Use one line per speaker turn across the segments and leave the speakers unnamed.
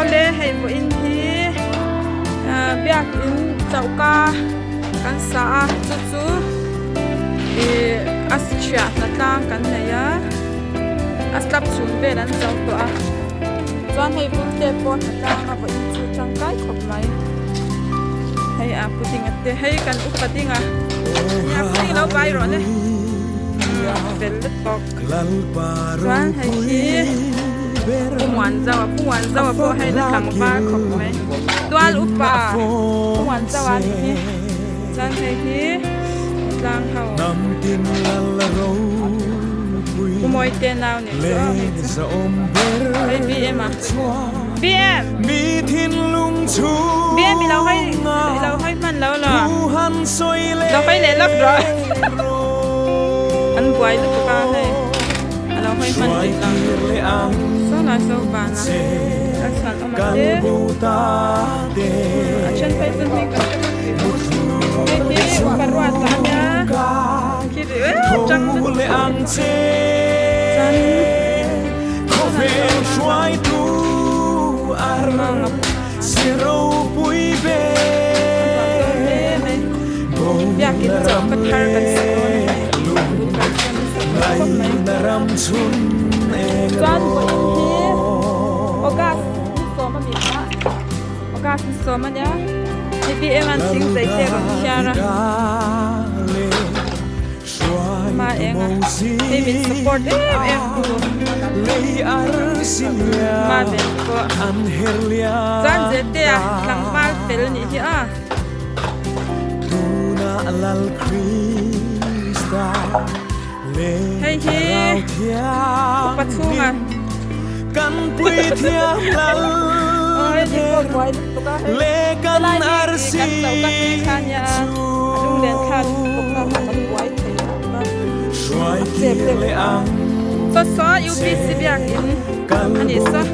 Awle hei vawiin hi biakin choka kan sa a chu chu ih a chhiah hna tlang kan nei a a slab chhun vel an zo tawh a chuan hei bul te pawh hna tlang a vawiin chu tangkai khawp mai hei a pudding a te hei kan upa ding a nia pudding lo bai rawh le fel lutuk chuan hei hi pu Muanzaua pu Muanzaua pawh hei la tlangval khawp mai tual upa pu Muanzaua a nih hi chuan hei hi tlang ho pu Mawite nau nih chu aw hei chu hei BM a BM BM i lo hawi i lo hawi hman lo law lo hawi leh lawk rawh an buai lutuk a hei a lo hawi hman rih lo saw lai saw van a a chhuan awm ang te a then phei chu hming kan hre vak rih lo hei hi upa ruat ah a nia khi rih e tang lutuk chuan Biakin chawlhka thar kan sa dawn a hei bul kan chuan a sa dawn khawp mai chuan vawiin hi August ni sawm a ni a August ni sawm a nia hei BM an thing zai te a rawn chhiar a. Ma eng a hei min support em em tu ma ven pawh chuan zete a tlangval fel nih hi a. Hei hi upa chhunga aw hei hi pawh buai lutuk a hei helai hi kan choka hlui kha ania a lunglen thlak bawk a kan buai thei lutuk a a chep deuh a saw saw UPC biakin a nih saw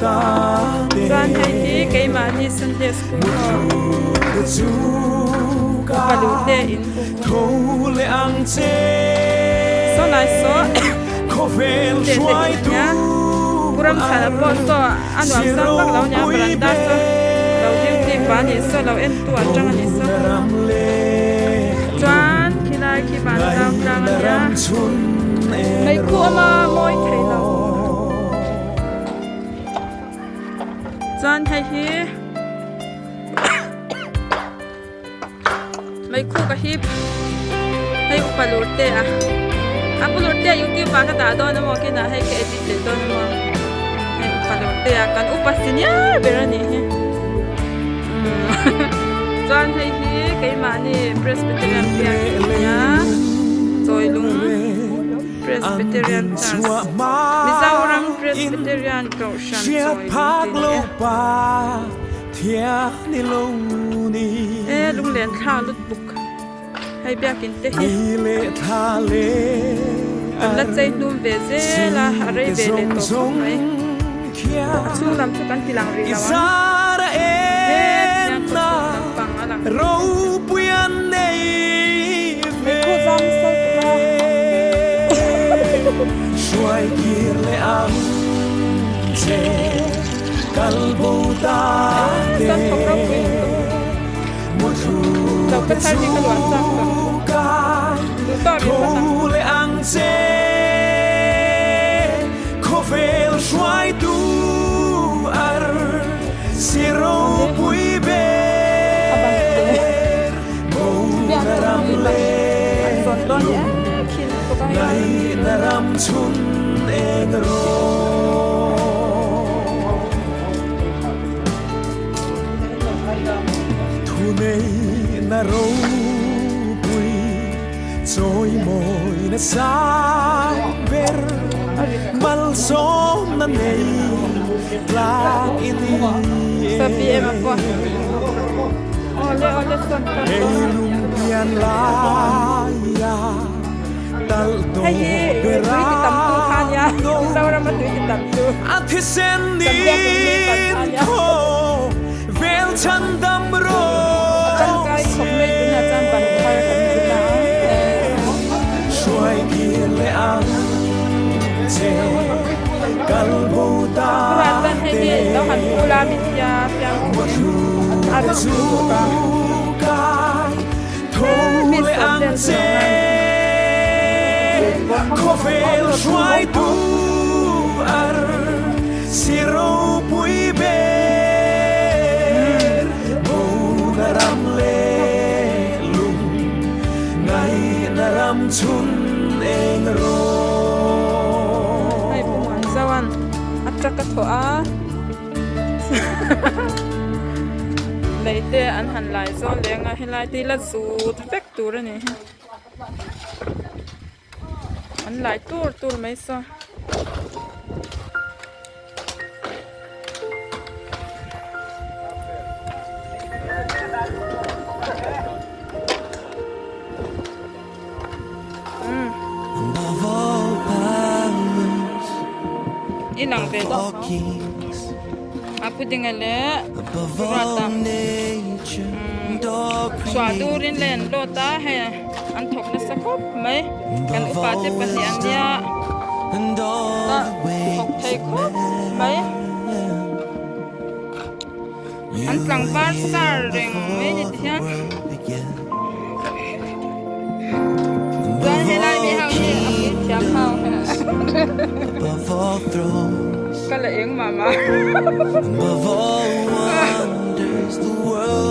chuan hei hi keimahni Sunday school ho upa luh te in Saw lai saw te te in ania pu Ramchhana pawh saw a nuam sang vak lo ania veranda saw lo duty pa anih saw lo en tu ah tang anih saw chuan khilai khi van tlang tlang ania meikhu awma mawi thei lo chuan hei hi. Meikhu ka hip hei upa lur te a a pu lur te a youtube ah ka dah dawn emaw kinah hei ka edit leh dawn emaw hei upa lur te a kan upa senior ber a nih hi chuan hei hi keimahni presbyterian biak in nia chawilung presbyterian church mizoram presbyterian kohhran chawilung tih a ni e. E lunglen thla lut buk hei biakin te hi kan la chei hnum ve zel a a rei ve leh tawh khawp mai a chhung lam chu kan ti lang rih lo ang he tiang khaw chhung lampang a lang thei chu zam sal tuk a. Chuan thawk ropui lutuk choka thar hi ka luah chak tawh duh tawk rih phawt ang. Biak chu tui ban an zawn dawn ni em khi lutuk a hei.
Thuneihna ropui chawimawina sang ber malsawmna nei tlak i ni e. Hei lungpian laia tal tawh
Hei hi
ber
tui ti tam tu kha ania
ang no.
Mizoram a tui ti tam tu
A thisen
kan biak in hlui ban
nin
kha ania.
thaw vel chhan dam
A
rawh
tangkai khawp
se.
mai tunah chuan ban thar kan ti ta a.
Hruai kir leh ang che kal bo ta
Tunah chuan hei. hei hi lo han pu la mi tia fiamthu in a ruk lutuk a mi sawm vel chu lo ngai Hei Pu Muanzauan a truck a thawh a lei te an han lai zawn leng a helai te hi la zut vek tur a ni an lai tur tur mai saw. I lang ve deuh a pudding a leh ruata chhuah turin lei an lawt a hei an thawk nasa khawp mai kan upa te pahnih an nia thawk thei khawp mai. An tlangval sar reng mai ni ti hian chuan helai mi ho hi a pui thiam ho ka la eng mah mah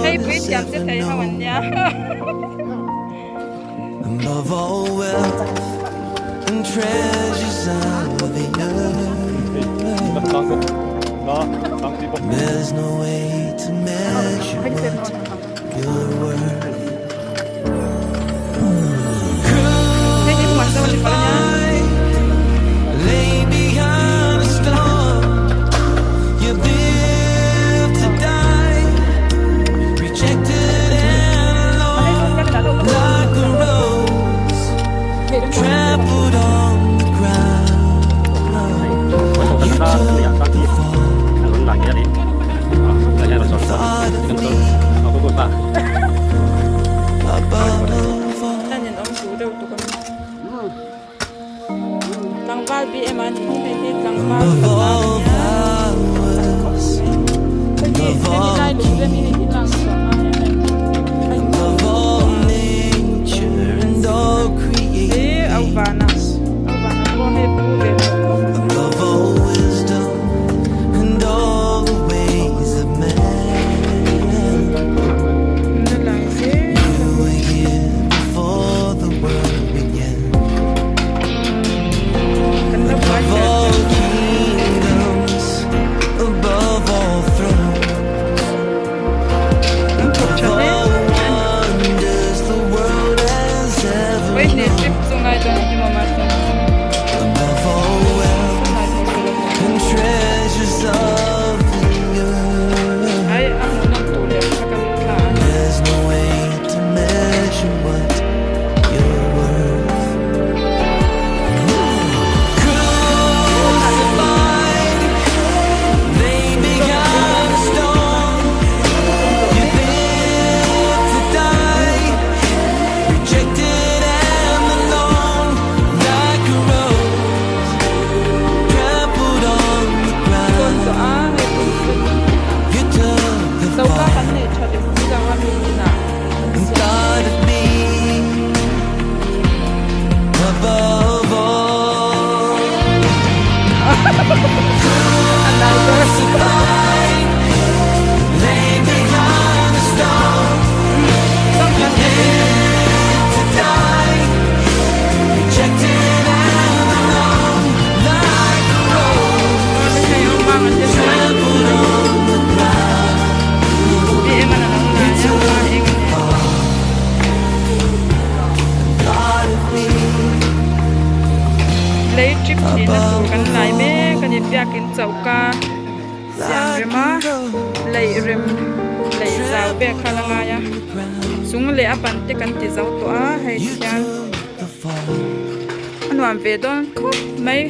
hei pui thiam te thei ho an nia. Hei hi hmuan zawk a ni palh a Tlangval BM a nih hi hei hi tlangval fapa a nia hei hi hemi lai lung rem hi hei hi lang chhuah ngai a hei hei au vana au vana pawh hei pu ve tawh khawp mai lai zel Kan la buai hle An thawk tha hle mai a ni. Vawihnih trip chu ngai dawn hi maw mahse Ai a hmuhnawm tur leh kha ka mitthla a ni. Tawn tawh a hei choka kan neih tha leh si lo a mi inah an siam Lei trip hnihna tur kan lai mek a ni biakin choka siam rem a leih rem leih zau vel kha la ngai a chung leh a ban te kan ti zo tawh a hei khian a nuam ve dawn khawp mai.